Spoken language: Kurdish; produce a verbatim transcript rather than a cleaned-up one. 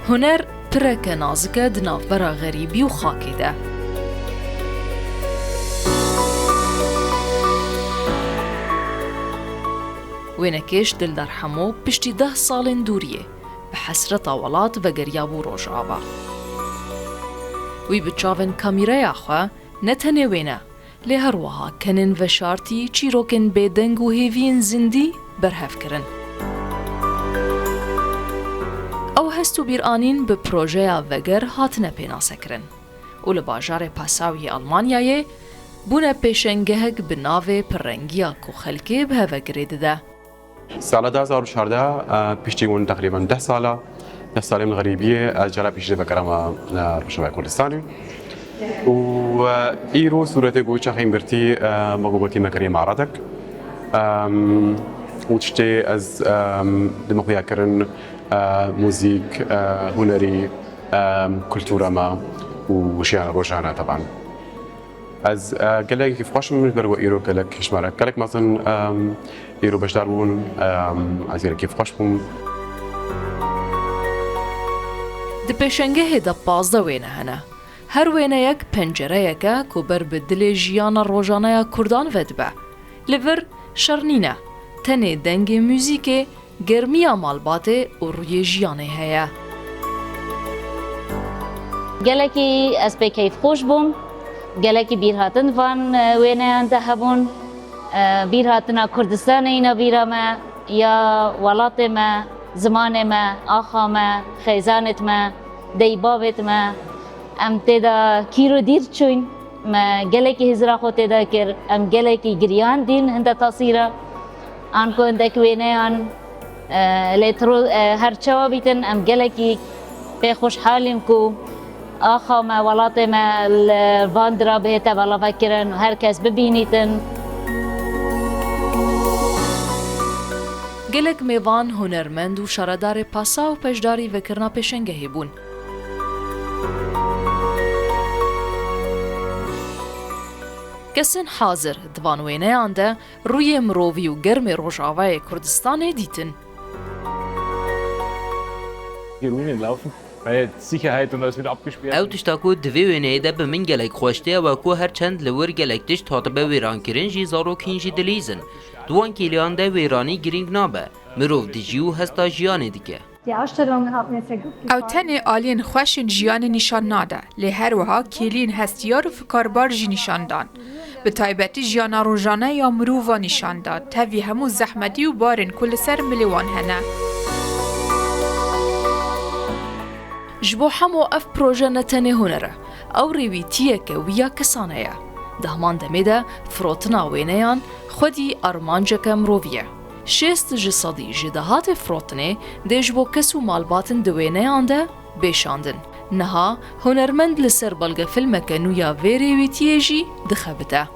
Huner pireke nazik e di navbera xerîbî û xakê de. Wênekêş Dildar Hemo piştî deh salên dûriyê bi hesreta welat vegeriyabû Rojava. Wî bi çavên kamîreya xwe ne tenê wêne, lê her wiha kenên veşartî, çîrokên bêdeng û hêviyên zindî berhev kirin. Ew hest û bîranîn bi projeya Veger hatine pênasekirin û li bajarê Passau yê Almanyayê bûne pêşengehek bi navê pirrengiya ku xelkê bi heve girê dide. Sala du hazar û çardeh, e, piştî hûn teqrîben deh sala, deh salên xerîbiyê, ez cara pêşî ve kerema, e, Rojavayê Kurdistanê. Û, e, îro sûretê ku çaxên girtî, e, me ku gotî me kirî maradek. Em, û tiştê ez, em, dime xuya kirin, e, muzîk, e, hunerî, em, kultura me û jiyana rojane teban. Ez, e, gelek kêfxweş im ji ber ku îro gelek hişmare, gelek mezin, em, îro beşdar bûn, em, ez gelek kêfxweş bûm. Di pêşengehê de pazdeh wêne hene. Her wêneyek pencereyek e ku ber bi dilê jiyana rojane ya Kurdan vedibe. Li vir şer nîne. Tenê dengê muzîkê, germiya malbatê û rûyê jiyanê heye. Gelekî ez pê keyfxweş bûm. Gelekî bîrhatin van, e, wêneyan de hebûn. E, bîrhatina Kurdistanê îna bîra me, ya welatê me, zimanê me, axa me, xêzanêt me, deybavêt me. Em tê de kîr û dîr çûyn. Me gelekî hizra xwe tê de kir. Em gelekî giriyandîn hinde tasîra. Anku hindek wêneyan, e, lê tiro, e, her çawa bîtin, em gelekî pê xweşhalîn ku axa me, welatê me li van dira bihête belavekirin û her kes bibînîtin. Gelek mêvan, hunermend û şaredarê Passau beşdarî vekirina pêşengehê bûn. Kesên hazir di van wêneyan de rûyê mirovî û germê Rojavayê Kurdistanê dîtin. Hier Minen laufen, weil Sicherheit und alles wird abgesperrt. Ew tişta ku di vê wêneyê de bi min gelek xweş tê, ew e ku her çend li wir gelek tişt hatibe wêrankirin, jî zarok hîn jî dilîz in. Di wan kêliyan de wêranî girîng nabe. Mirov dijî û hesta jiyanê dike. Die Ausstellung hat mir sehr gut gefallen. Ew tenê aliyên xweş ên jiyanê nîşan nade, lê her wiha kêliyên hestiyar û fikarbar jî nîşan dan. Bi taybetî jiyana rojane ya mirovan nîşan da, tevî hemû zehmetî û barên ku li ser milê wan hene. Ji bo Hemo ev proje ne tenê huner e, ew rêwîtiyeke wî ya kesane ye. Di heman demê de firotina wêneyan xwedî armanceke mirovî ye. Şêst ji sedî ji dahatê firotinê dê ji bo kes û malbatin di wêneyan de bê şandin. Niha hunermend li ser belgefilmeke nû ya vê rêwîtiyê jî dixebite.